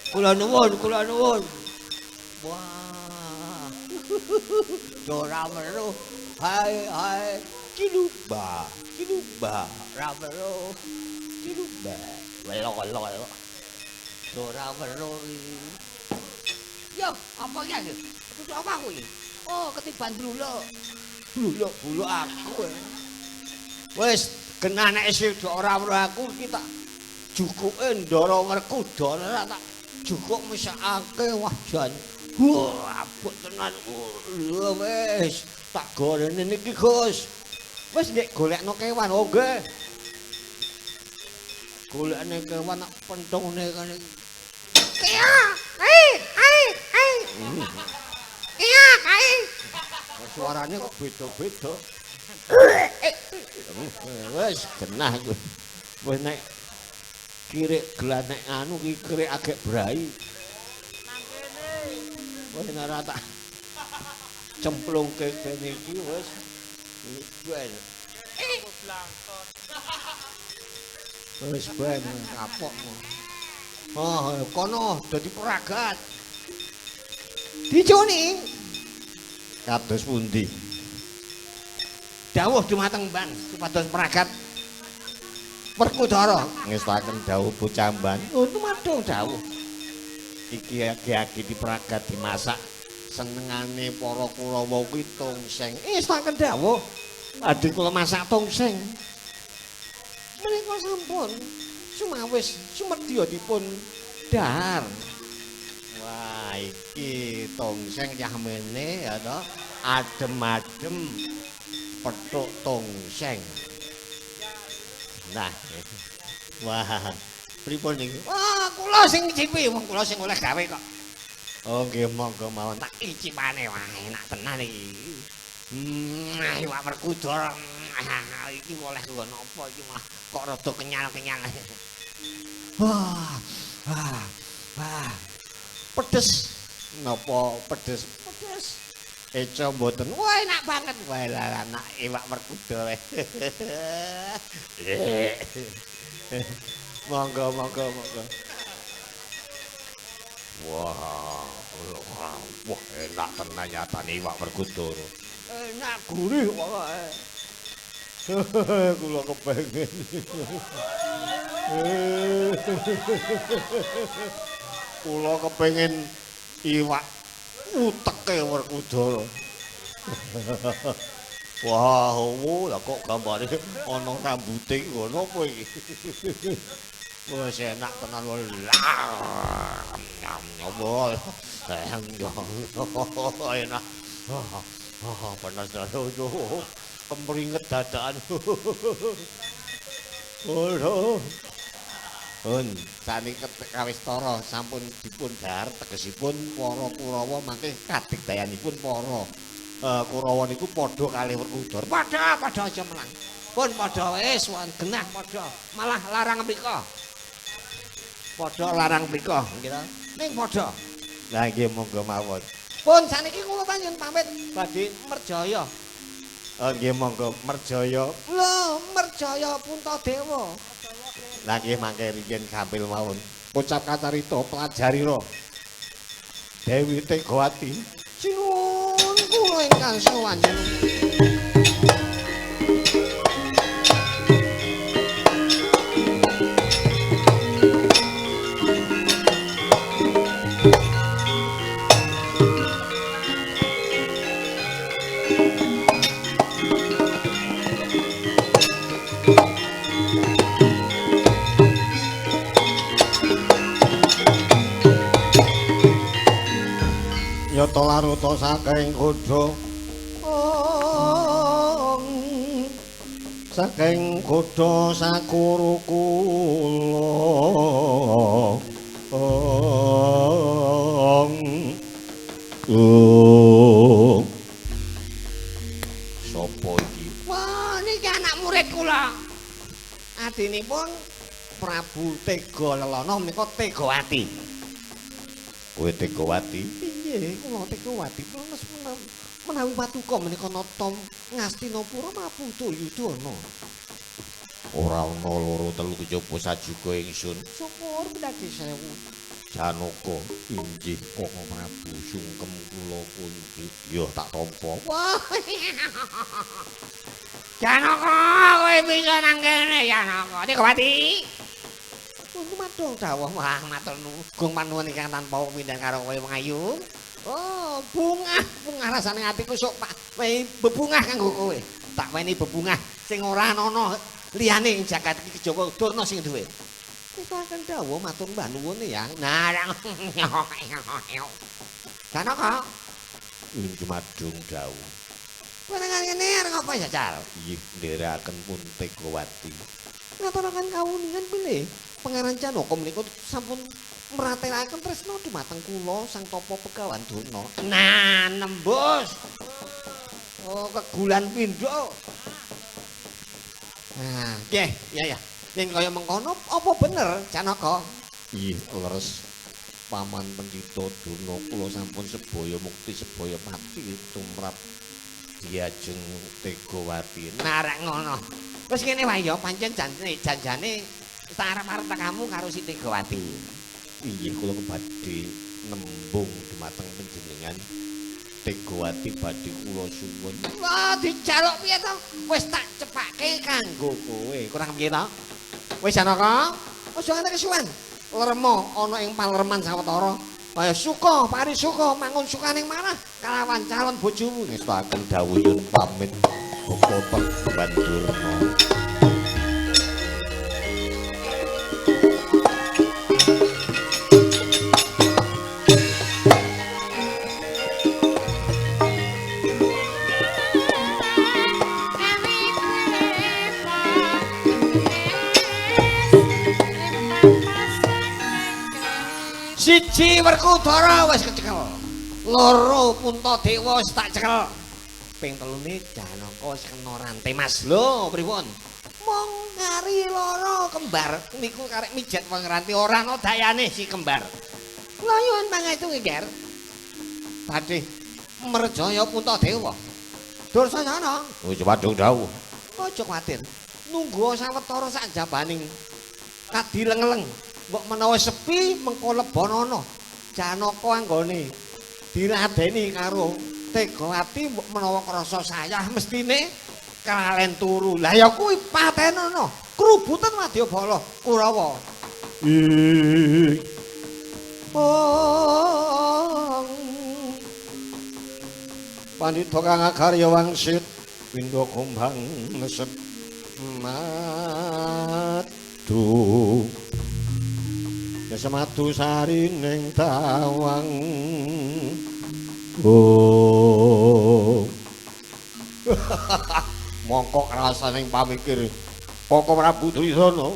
Kula nuwun, kula nuwun. Wah. Ora weruh. Hai hai. Ciluba, ciluba, ora weruh. Ciluba. Welok-welok. Ora weruh iki. Yo, apa iki? Kudu apa kuwi? Oh, ketiban bluluk. Bluluk-bluluk aku. Wis, genah nek isih ora weruh aku iki tak jukuke Ndara Werkudara tak jukuk mesakake wah jan. Wah, abot tenan. Lho wis, tak gorene niki, Gus. Wis nek golekno kewan, oh nggih. Golekne kewan nak pentungne kene. Iya, ai, ai, ai. Iya, ai. Suarane kok beda-beda. Wis genah kuwi. Wis nek kirik glanek anu ki kirik agek brai. Wis nek ora tak cemplungke kene iki wis ben. Wis ben kapok. Oh, kono dadi peragat. Dicuni. Kados pundi? Dawuh dumateng Mban supados peragat Werkudara ngestaken dawuh bocah Mban. Oh, tumadung dawuh. Iki agi-agi diperagat dimasak senengane para Kurawa kuwi tongseng. Ngestaken dawuh. Badhe kula masak tongseng. Menika sampun sumawis sumedya dipun dahar. Wah, iki tongseng yahmene ya to. Adem-adem petuk tongseng. Nah. Wah, pripun niki? Wah, kula sing ngicipi, wong kula sing oleh gawe kok. Oh, nggih monggo mawon tak icipane. Wah, enak tenan iki. Iwak Werkudara. Iki oleh nggo napa iki malah kok rada kenyal-kenyal. Wah, wah, wah. Pedes. Napa pedes? Pedes. Eco mboten. Wah, enak banget. Wah, lah anak iwak Werkudara. Monggo, monggo, monggo. Wah, wah, enak tenan nyatane iwak Werkudara. Enak gurih pokoke. Kula kepengen. Kula kepengin iwak uteke Werkudara. Wah, lah kok gambare ana rambute iki ngono apa iki? Wis enak tenan. Enak. Panas tenan. Kemringet dadakan. Aduh. Hun, saniki kawistara sampun dipun dhahar tegesipun para Kurawa mangke kadigdayanipun para Kurawa niku padha kalih Werkudara. Padha, padha aja menang. Pun padha wis won genah padha, malah larang mriko. Padha larang mriko nggih ta. Ning padha. Lah nggih monggo mawon. Pun saniki kula panjenengan pamit badhe Merjaya. Oh nggih monggo Merjaya. Lho, Merjaya Puntadewa. Lah nggih mangke riyen gampil mawon. Pocap kacarita pelajarira. Dewi Tegawati. Sinuwun kula ingkang sawanjen. Yata laruta saking kudha saking kudha sakuru kula. Sopo iki? Wah, niki anak murid kula. Adinipun Prabu Tega Lelana menika Tegawati. Kowe Tegawati? Piye kula Tegawati lemes menawi patuko menika nata Ngastinapura Prabu Duryudana. Ora ana loro telu kejaba sajuga ingsun. Syukur pinadi sewu. Janaka inggih Koko Prabu sungkem kula pundi? Ya tak tampa. Wah. Janaka kowe bisa nang kene Janaka. Tegawati. Kumadong dawuh wah matur nuwun. Gung panuwun ingkang tanpa pindhan karo kowe wong ayu. Oh, bungah, bungah rasane atiku sok Pak. Wehi bebungah kanggo kowe. Tak weni bebungah sing ora ana liyane ing jagat iki kejaba Durna sing duwe. Nitaken dawuh matur mbah nuwun ya. Nah, Janaka. Inggih madung dawuh. Kowe nang ngene arep ngapa jajal? Inggih nderekaken pun Tegawati. Ngaturaken kawuningan bilih Pangeran Janaka menika sampun mratelaken tresna dumateng kula Sang Tapa Begawan Durna. Nah, nembus. Oh, kegulan pindho. Nah, nggih, ya ya. Yen kaya mengkono apa bener Janaka? Ih, leres. Paman Pendhita Durna kula sampun sebaya mukti sebaya pati tumrap Diajeng Tegawati. Narak ngono. Wis ngene wae ya, pancen janjane tak arep-arep tekamu karo si Tegawati. Inggih kula badhe nembung dumateng panjenengan. Tegawati badhe kula suwun. Wah, dijaluk piye to? Wis tak cepake kanggo kowe. Kurang piye to? Wis Janaka, aja nganti kesuwen. Lermo ana ing palerman sawetara. Kaya suka, parisuka, mangun sukaning manah kalawan calon bojomu. Ngestakaken dawuh yun pamit Bapak Bandurna. Siji Werkudara wis kecekel. Loro Puntadewa wis tak cekel. Ping telune Janaka wis kena rantai mas. Lho, pripun? Mong kari loro kembar niku karek mijet wong ranti ora ana dayane si kembar. Kula nyuwun pangestu nggih, Ger. Badhe merjaya Puntadewa. Dursasana. Wis padhung dawuh. Aja kuwatir. Nunggu sawetara sak jabaning kadileng-leng. Mbok menawa sepi mengko lebonono Janaka anggone diladeni karo Tegawati mbok menawa krasa sayah mestine kelalen turu. Lah ya kuwi patenono krubuten wadyabala Kurawa. Pandhita kang agarya wangsit pindha kumbang nesep madu. Semadu sari ning tawang. Oh. Mongko krasaning pamikir Koko Prabu Duryudana.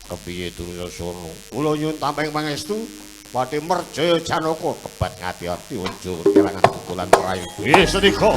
Kepiye Duryudana? Kula nyuwun tamping pangestu badhe merjaya Janaka kebat ngati-ati aja kelangan pukulan prayu. Sedika.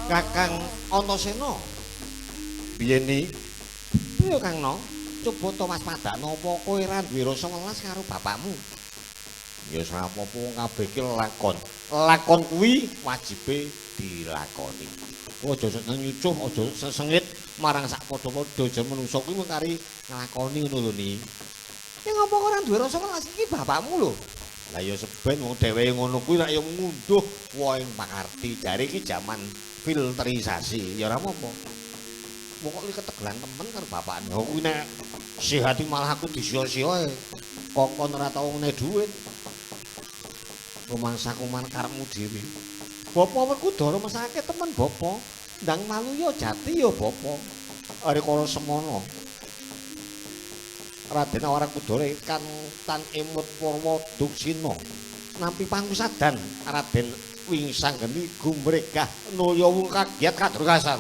Kakang Antasena. Piye ni? Piye Kang No? Coba to waspadakno apa kowe ora duwe rasa welas karo bapakmu? Ya ora apa-apa kabeh iki lakon. Lakon kuwi wajibe dilakoni. Aja nyucuh, aja sesengit marang sak padha-padha jan manungsa kuwi mung kari nglakoni ngono lho ni. Ya ngapa ora duwe rasa welas iki bapakmu lho. Lah ya seben wong dheweke ngono kuwi rak ya ngunduh wohing pakarti. Jare iki jaman filterisasi, ya ora apa-apa. Wong kok ketegelan temen karo bapakne. Oh kuwi nek sihati malah aku disia-sia e. Kokon ora tau ngene dhuwit. Rumangsaku man karepmu dhewe. Bapa Werkudara mesake temen bapa. Ndang maluya jati ya bapa. Rikala semono Raden Werkudara kang tan emut Purwa Duksina nampi pangusadan Raden Wingsanggeni gumregah nulya wung kagiat kadurkasan.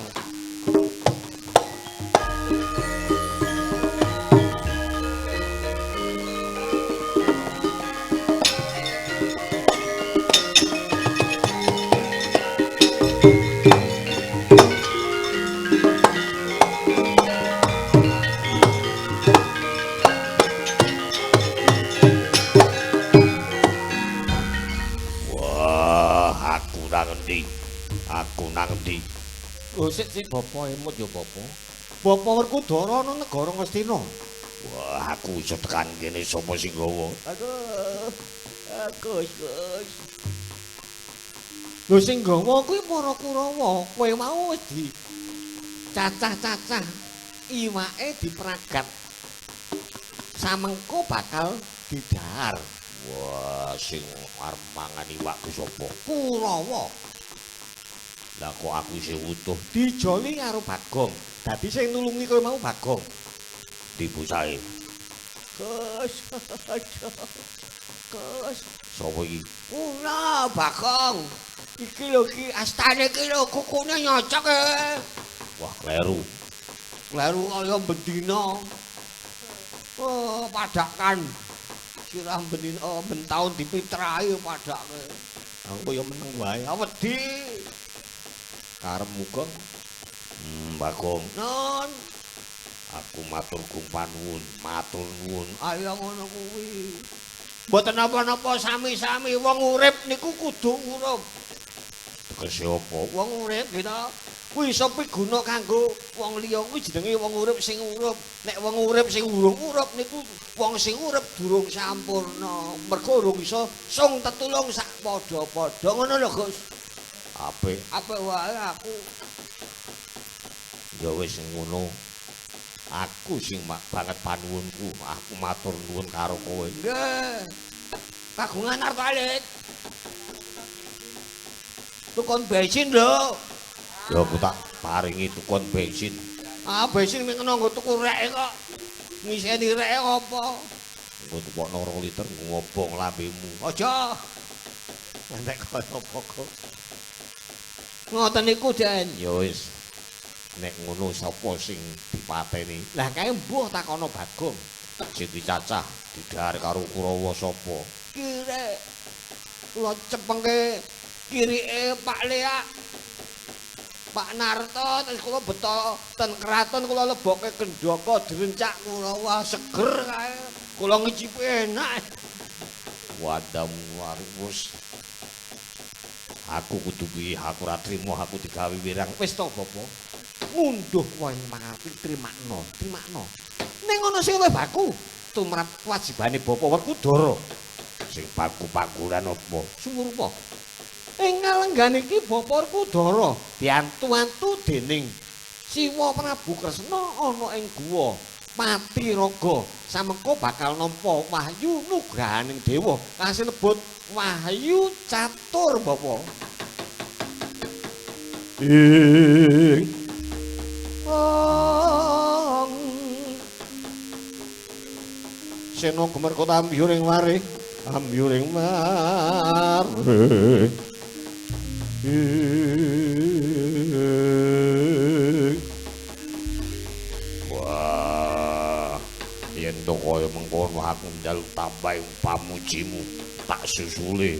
Sik sik bapa emut ya bapa. Bapa Werkudara ana negara Ngastina. Wah, aku iso tekan kene sapa sing gawa? Aduh. Gus, Gus. Lho sing gawa kuwi para Kurawa. Kowe mau wis di cacah-cacah iwake dipragat. Samengko bakal didhahar. Wah, sing arep mangan iwak ku sapa? Kurawa. Lah kok aku isih utuh dijoli karo Bagong. Dadi sing nulungi kowe mau Bagong. Dibusahe. Gus. Gus. Sopo iki? Kula Bagong. Iki lho iki astane iki lho kukune nyocok e. Wah, kleru. Kleru kaya bendina. Oh, padakan. Sirah bendina ben taun dipitrahi padake. Aku ya meneng wae. Wedi. Karepmu Gong. Bagong. Non. Aku matur gumpanuwun, matur nuwun. Ayo ngono kuwi. Mboten napa-napa sami-sami wong urip niku kudu urip. Tegese apa? Wong urip gitu. Kuwi iso piguna kanggo wong liya kuwi jenenge wong urip sing urip. Nek wong urip sing urung urip niku wong sing urip durung sampurna. Mergo urung iso sung tetulung sak padha-padha ngono lho, Gus. Apik, apik wae aku. Ya wis ngono. Aku sing banget panuwunku, aku matur nuwun karo kowe. Nggih. Kagungan arta alit. Tukon bensin lho. Ya aku tak paringi tukon bensin. Ah, bensin mung kena nggo tuku reke kok. Ngiseni reke apa? Nggo tukokno 2 liter ngobong lambemu. Aja. Entek kaya apa kok. Ngoten niku, Den. Ya wis. Nek ngono sapa sing dipateni? Lah kae mbuh takono Bagong. Sing dicacah didhahar karo Kurawa sapa? Kirek. Kula cepengke kirike Pak Leak. Pak Narto terus kula beto ten kraton kula lebokke gendaka direncak Kurawa seger kae. Kula ngicipi enak. Wadamu wis. Aku kudu piye, aku ora trimo, aku digawe wirang. Wis to, Bapak. Ngunduh wae mangapi trimakno, trimakno. Ning ana sing luwih baku tumrap kewajibane Bapak Werkudara. Sing baku-bakulan apa? Sumurupa. Ing kalenggan iki Bapak Werkudara diantu-antu dening Siwa Prabu Kresna ana ing guwa Patiraga. Samengko bakal nampa wahyu nugrahaning dewa kasinebut Wahyu Catur, Bapak. Ing ong Sena gemerkot ambyuring warih, ambyuring warih. Wah, yen to kaya mengkono aku njaluk tambahi pamujimu. Tak susule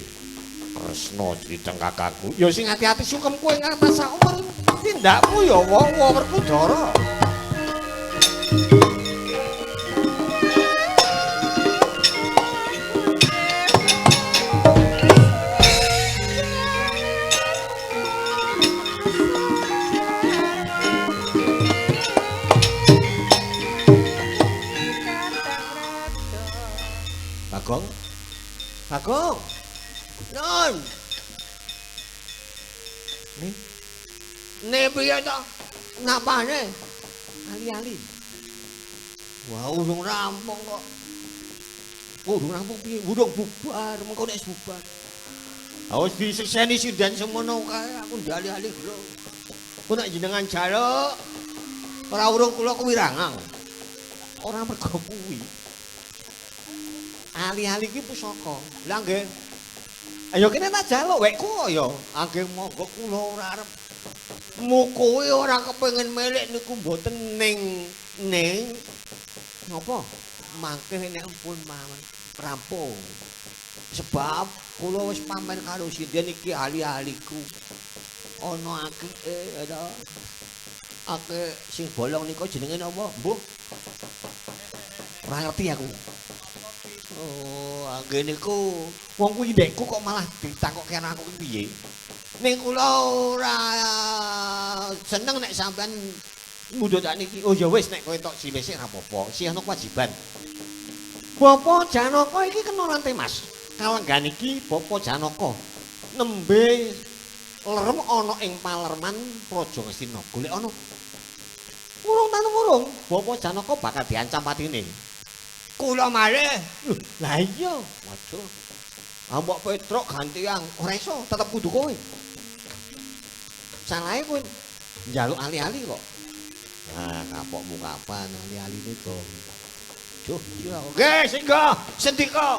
Kresna jriteng kakangku. Ya sing ati-ati sungkem kowe ngatas sak umur tindakmu ya wawa Werkudara. Bagong. Bagong. Non. Nih. Nih piye to? Napane? Ali-ali. Wah, urung rampung kok. Urung rampung piye? Urung bubar, mengko nek bubar. Ha wis disekseni sinden semono kae aku ndali-ali lho. Ku nek jenengan jaluk ora urung kula kuwirangan. Ora mergo kuwi. Ali-ali iki pusaka. Lah nggih. Ayo kene tak jaluk wekku ya. Angge monggo kula ora arep mukuwe ora kepengin milik niku mboten ning ning napa mangke nek ampun mawon rampung. Sebab kula wis pamer karo sinden iki ali-aliku. Ana akike ta. Akik sing bolong niku jenenge napa? Mbuh. Ora ngerti aku. Oh, angge niku wong kuwi ndekku kok malah ditakokke karo aku ki piye? Ning kula ora seneng nek sampean mundhut niki. Oh ya wis nek kowe tok silih sik ora apa-apa, sih ana kewajiban. Bapak Janaka iki kena rantai mas. Kalenggan iki Bapak Janaka nembe lerem ana ing Palerman Praja Ngastina. Golek ana. Urung tanung urung, Bapak Janaka bakal diancam patine. Kula malih. Lah iya, waduh. Mbok Petruk gantian, ora iso, tetep kudu kowe. Salahe kowe njaluk ali-ali kok. Nah, kapokmu kapan ali-aline, Gong? Duh, iya. Nggih, singgah, sendika.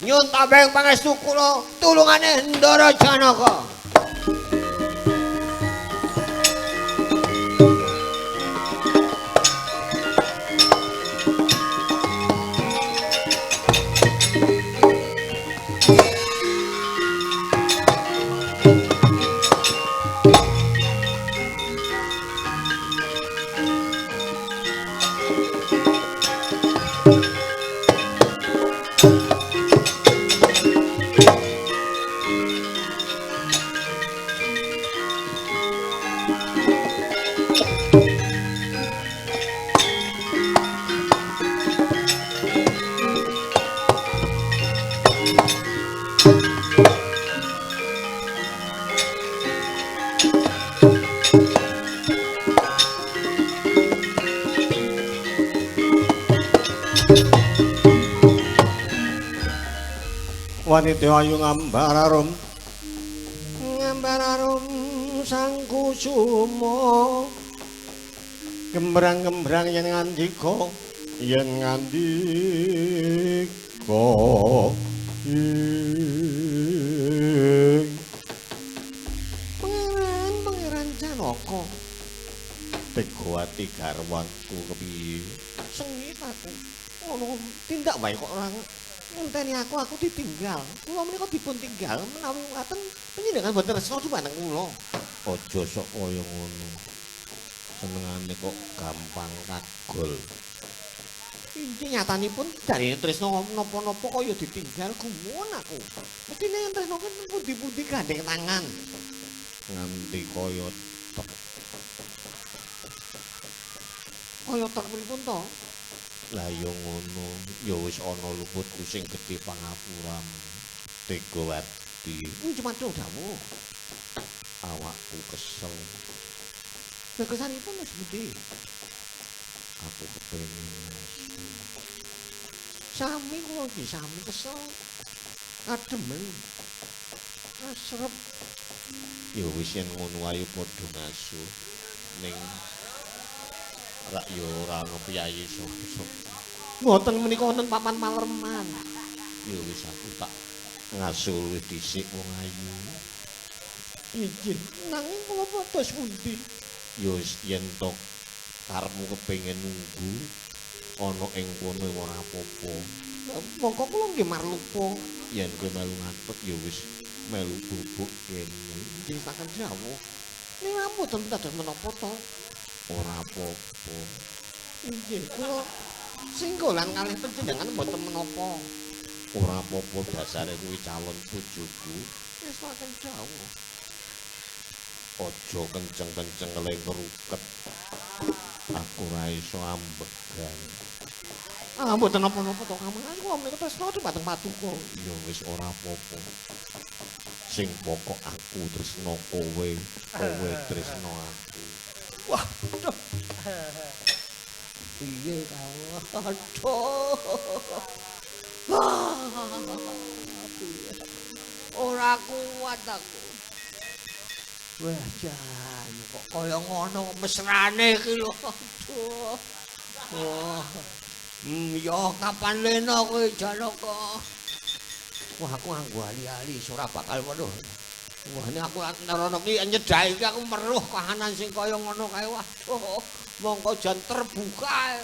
Nyun tambeng pangestu kula, tulungane Ndara Janaka. Wanita ayu ngambar arum, ngambar arum sang kusuma, gembrang-gembrang yen ngandika, yen ngandika ing Pangeran, Pangeran Janaka. Tega ati garwanku kepiye? Sengit aku. Ngono tindak wae kok ora ngenteni aku, aku ditinggal. Kula menika dipun tinggal menawi ngaten panjenengan boten resna dumateng kula. Aja sok kaya ngono. Senengane kok gampang kagol. Iki nyatanipun jarene tresna napa-napa kaya ditinggal gumun aku. Mestine tresna ki pundi-pundi gandeng tangan. Nganti kaya tek. Kaya tek pripun to? Lah ya ngono, ya wis ana luputku sing gedhe pangapuramu. Tega ati. Cuman dawuh. Awakku kesel. Lha kesanipun wis pundi? Aku kepengin ngasu. Sami kula iki sami kesel. Kademen. Asrep. Ya wis yen ngono ayo padha ngasu. Ning rak ya ora ana piyayi sapa. Mboten menika wonten papan palerman. Ya wis aku tak ngasu luwih dhisik wong ayu. Inggih, nanging kula padha pundi? Ya wis yen to karepmu kepengin nunggu ana ing kono ora apa-apa. Mongko kula nggih marlupa. Yen kowe melu ngantuk ya wis Melu bubuk kene. Nggih saken dawuh. Ning mboten dados menapa to? Ora apa-apa. Nggih, kula singgolan kalih panjenengan mboten menapa. Ora apa-apa dasare kuwi calon bojoku. Wis saken dawuh. Aja kenceng-kenceng le ngruket. Aku ora iso ambegan. Ah, mboten napa-napa to, Kang. Aku menika tresna dhumateng paduka. Ya wis ora apa-apa. Sing pokok aku tresna kowe, kowe tresna aku. Wah, aduh. Piye Kang? Aduh. Piye? Ora kuat aku. Wah, jan kok kaya ngono mesrane iki lho. Aduh. Wah. Ya kapan lena kowe Janaka? Wah, aku nganggo ali-ali ora bakal weruh. Wah, nek aku nerono ki nyedhaki iki aku meruh kahanan sing kaya ngono kae. Wah, oh, mongko jan terbuka.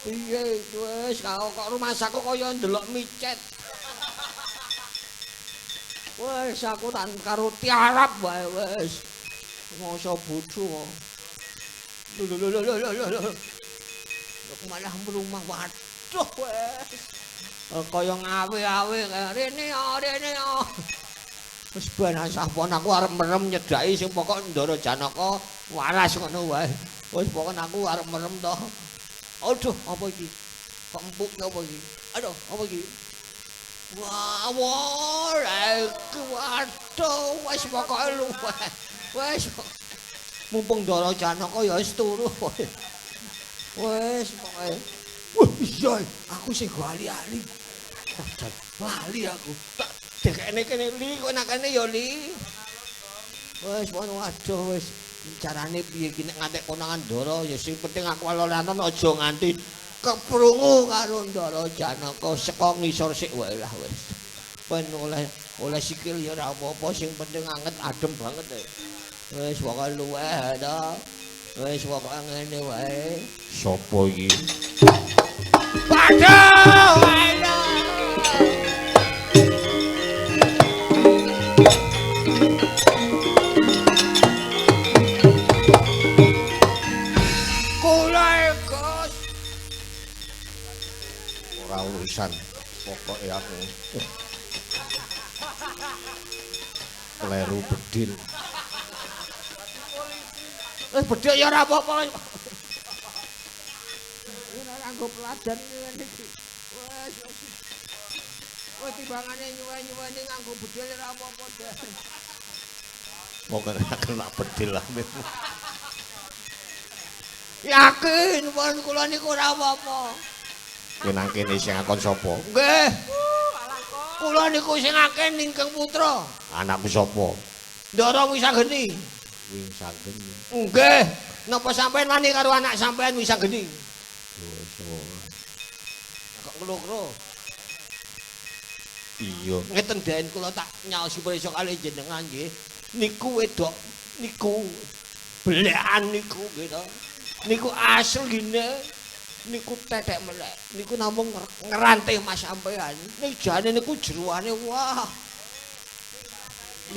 Piye wis kok rumasaku kaya ndelok micet. Wis aku tak karo tiarap wae wis. Masa bojo kok. Lho lho lho lho lho. Kok malah mrumah waduh wis. Kaya ngawe-awe kaya rene ya rene ya. Wis ben sampun aku arep merem nyedhaki sing pokok Ndara Janaka waras ngono wae. Wis pokok aku arep merem to. Aduh, apa iki? Kok empuk apa iki? Aduh, apa iki? Wah, wah, iki waduh, wis pokoke luweh. Wis mumpung Ndara Janaka ya wis turu. Wis pokoke. Wah, iya, aku sing go ali-ali. Lali aku. Tak dekene kene li, kok nakene ya li. Wis waduh wis carane piye iki nek ngantek konangan Ndara ya sing penting aku alon-alon aja nganti keprungu karo Ndara Janaka saka ngisor sik wae lah wis. Ben oleh sikil ya ora apa-apa sing penting anget adem banget. Wis pokoke luweh to. Wis pokoke ngene wae. Sopo iki? Waduh, waduh. Kula Gus. Ora urusan pokoke aku. Kleru bedil. Wis bedil ya ora apa-apa. Ora nganggo peladan ngene iki. Wis wis. Wis timbangane nyuwe-nyuweni nganggo bedil ora apa-apa, Den. Pokoke kena bedil lah. Yakin pun kula niku ora apa-apa. Kowe nang kene sing akon sapa? Nggih. Kula niku sing akeh ingkang putra. Anakmu sapa? Ndara Wisanggeni. Wisanggeni. Nggih. Napa sampean wani karo anak sampean Wisanggeni? Dosa. Kok nglokro? Iya. Ngeten Den kula tak nyaosi pirsa kalih jenengan nggih. Niku wedok niku belekan niku nggih to. Niku asline niku tetek melek. Niku namung ngerantih Mas sampean. Ning jane niku jeroane wah.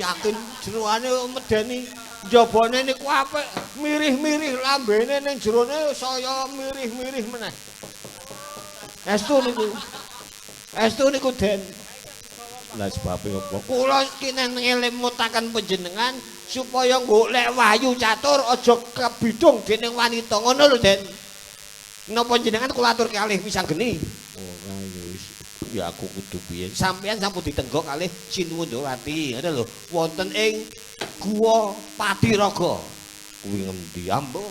Yakin jeroane medeni. Njabane niku apik, mirih-mirih lambene ning jerone saya mirih-mirih meneh. Estu niku. Estu niku Den. Lah sebabe apa? Kula kinen ngelimutaken panjenengan supaya golek wahyu catur aja kebidung dening wanita ngono lho Den. Napa jenengan kula atur kalih Wisanggeni? Ora ya wis. Ya aku kudu piye? Sampeyan sampun ditenggok kalih Sinuwun Ndrawati, ngono lho. Wonten ing Guwa Patiraga. Kuwi ngendi ambo?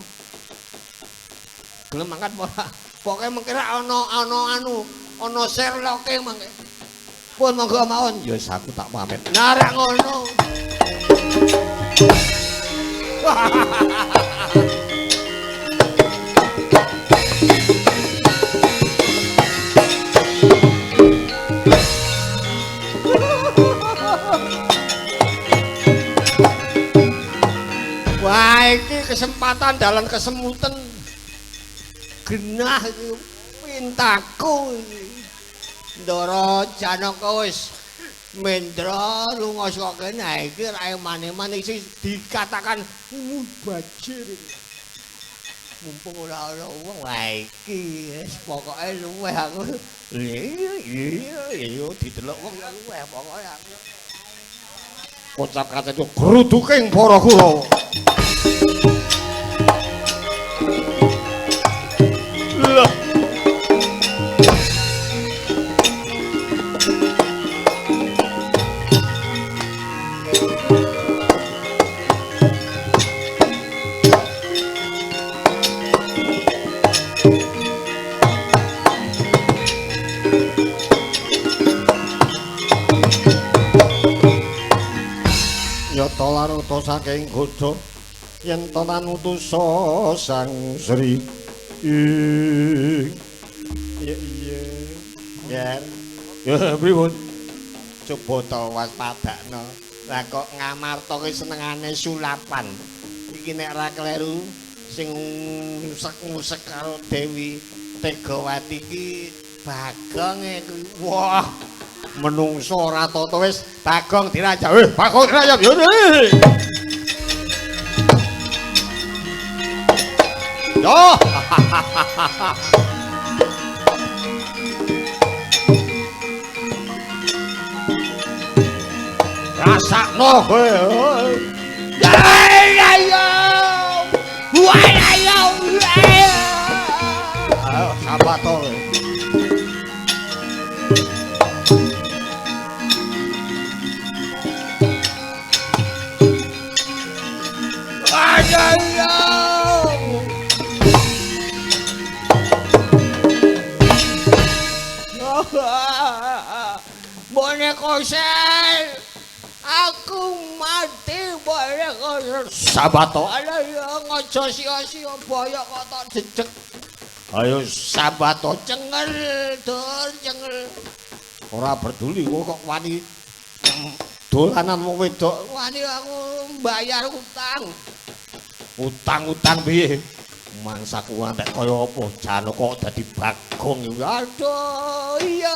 Gelem mangkat ora? Pokoke mengke ana anu, ana serloke mangke. Pun monggo mawon. Ya wis aku tak pamit. Nah ora ngono. Wah, iki kesempatan dalan kesemuten. Genah iki pintaku iki. Ndara Janaka wis Mendra lunga saka kene iki ra eman-eman iki dikatakan mubajir iki. Mumpung ora ana wong, wah iki wis pokoke luweh aku. Iya iya iya didelok wong luweh pokoke aku. Kocap kaca gruduking para Kurawa. Lah Yata laruta saking godha yen to tanutusa Sang Sri. Iya iya. Yen. Ya pripun? Coba to waspadakno. Lah kok Ngamarta ki senengane sulapan. Iki nek ra kleru sing ngusek-ngusek karo Dewi Tegawati iki Bagong kuwi. Wah, menungso ora tata wis Bagong dirajam. Bagong dirajam. Yo. Yo. Rasakno kowe. Ayo sabar to. Bone kosel, aku mati bone kosel. Sabato, ayo ngojo sia-sia boyok kok tok jejeg. Ayo sabato cengel, dur cengel. Ora peduli kok wani dolanan wong wedok. Wani aku mbayar utang. Utang-utang piye? Mangsaku antek kaya apa? Janaka kok dadi Bagong. Aduh, iya.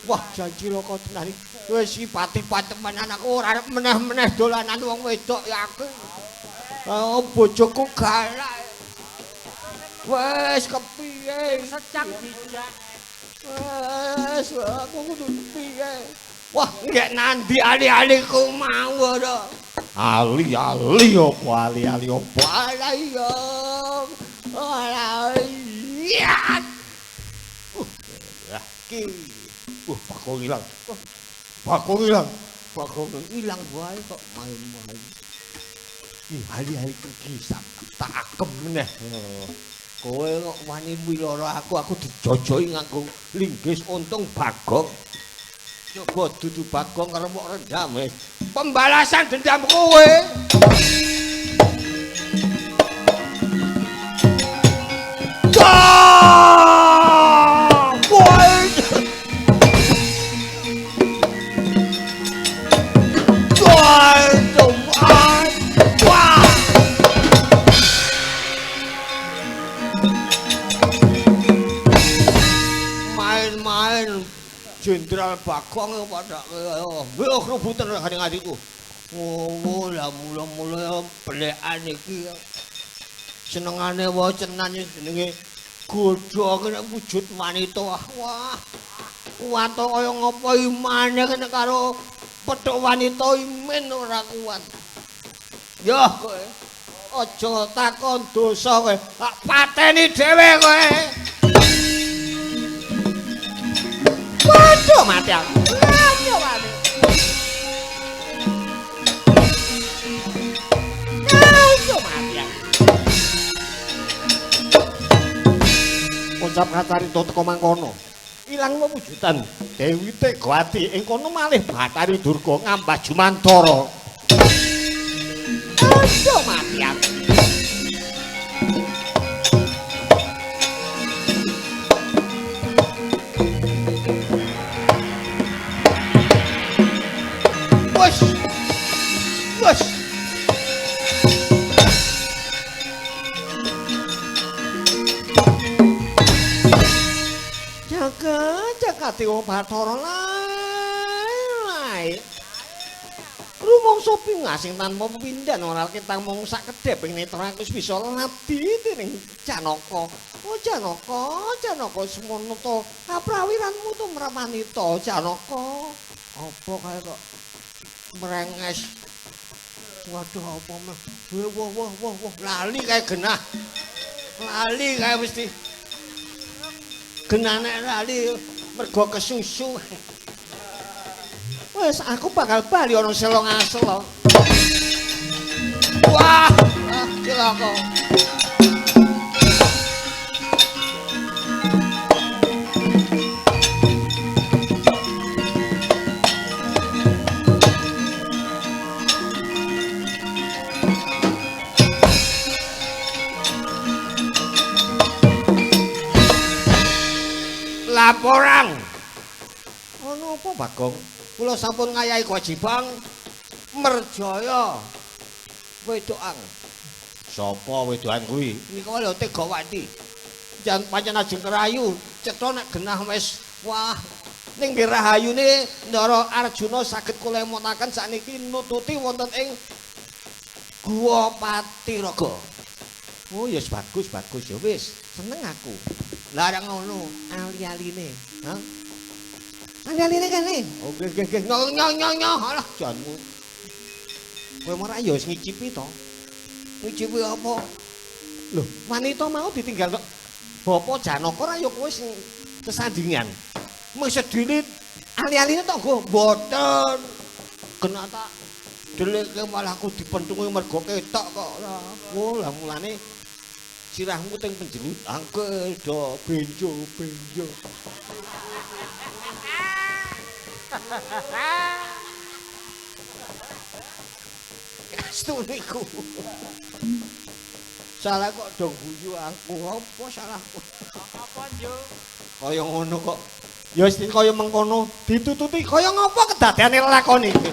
Wah, janji loko tenan. Wis iki pati-patemenan aku ora arep meneh-meneh dolanan wong wedok yakin. Oh, bojoku galak. Wis kepiye? Secak dijak. Wis aku kudu piye? Wah, nggek nandi ali-aliku mau ora. Ali-ali apa ali-ali apa? Ala iya. Ala iya. Lah ki. Bagong ilang. Bagong ilang. Bagong ilang wae kok main-main. Ih, ali-ali iki tak akem meneh. Kowe kok wani miloro aku, aku dijojoi nganggo linggis untung Bagong. Coba dudu Bagong karo mok rendam wis. Pembalasan dendam kowe. Main-main Jenderal Bagong pada kaya rebutan ading-adikku. Oh, lah mula-mula belekan iki. Senengane wacenan jenenge godha kena wujud wanita. Wah. Kuat kaya ngapa imane kena karo petuk wanita imin ora kuat. Yah kowe. Aja takon dosa kowe. Tak pateni dhewe kowe. Waduh mati aku. Waduh mati. Waduh mati aku. Kocap kacarita teka mangkono. Ilang wewujudan Dewi Tegawati ing kono malih Bathari Durga ngambah jumantara. Waduh mati aku. Wes. Wes. Dewa Bathara lae. Rumangsa pingasing tanpa pepindhan ora ketang mung sakedhep ing netra aku wis bisa ladi dening Janaka. Oh Janaka, Janaka semono to kaprawiranmu to mramanita Janaka. Apa kae kok mrenges. Waduh apa meh. Wah wah wah wah lali kae genah. Lali kae mesti. Genah nek lali mergo kesusu. Wes aku bakal bali ana selo ngaselo. Wah, ah, cilaka. Laporan. Ana apa, Bagong? Kula sampun ngayahi kewajiban Merjaya wedokan. Sapa wedokan kuwi? Nika lho Tegawati. Jan pancen ajeng kerayu, cetha nek genah wis wah ning nggih rahayune Ndara Arjuna saged kula emotaken sakniki nututi wonten ing Guwa Patiraga. Oh ya bagus bagus ya wis, seneng aku. Lah ora ngono, ali-aline. Hah? Ali-aline kene. Oh nggih nggih nggih. Nyo nyo nyo. Alah janmu. Kowe ora ya wis ngicipi to. Ngicipi apa? Lho, wanita mau ditinggal kok. Bapak Janaka ora ya kowe sing sesandingan. Mung sedilit ali-aline to nggo mboten. Kena tak deleke malah aku dipentungi mergo ketok kok. Oh, lah mulane sirahmu teng penjelu angke do benjo-benjo. Kastu niku. Salah kok do guyu aku, apa salahku? Apa njo? Kaya ngono kok. Ya wis kaya mengkono ditututi kaya ngapa kedadeane lakon iki.